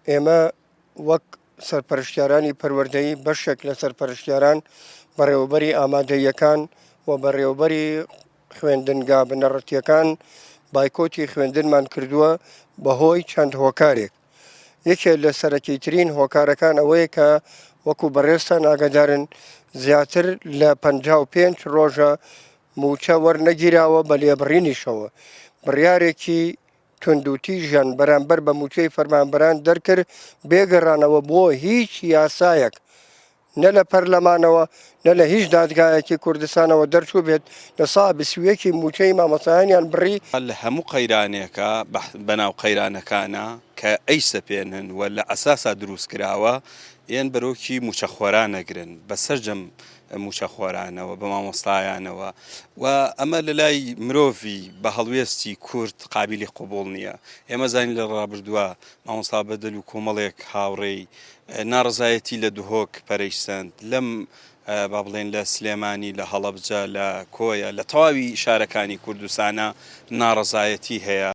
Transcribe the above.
ئێمە وەک سەرپەرشتیارانی پەروەردەیی بەشێک لە سەرپەرشتیاران، بەڕێوەبەری ئامادەییەکان و بەڕێوەبەری خوێندنگا بنەڕەتییەکان بایکۆتی خوێندنمان کردووە بەهۆی چەند هۆکارێک. یەکێ لە سەرەکیترین هۆکارەکان ئەوەیە کە وەکو بەڕێزتان ئاگادارن زیاتر لە 55 ڕۆژە مووچە وەرنەگیراوە بە لێبڕینیشەوە بڕیارێکی توندوتیژیان بەرامبەر بە مووچەی فەرمانبەران دەرکرد بێ گەڕانەوە بۆ هیچ یاسایەک نە لە پەرلەمانەوە نە لە هیچ دادگایەکی کوردستانەوە دەرچوو بێت لە سا 21 مووچەی مامۆستایانیان بڕی. لە هەموو قەیرانێکا بەناو قەیرانەکانا کە ئەیسەپێنن و لە ئەساسا دروست کراوە ئێن بەرۆکی مووچەخۆران ئەگرن بە سەرجەم مووچەخۆرانەوە، بە مامۆستایانەوە و ئەمە لە لای مرۆڤی بە هەڵوێستی کورد قابیلی قبوڵ نییە. ئێمە زانین لە ڕابردووە مامۆستا بەدەل و کۆمەڵێک هاوڕێی ناڕەزایەتی لە دهۆک پەرەی سەند، لەم با بڵێین لە سلێمانی، لە هەڵەبجە، لە کۆیە، لە تەواوی شارەکانی کوردستانا ناڕەزایەتی هەیە.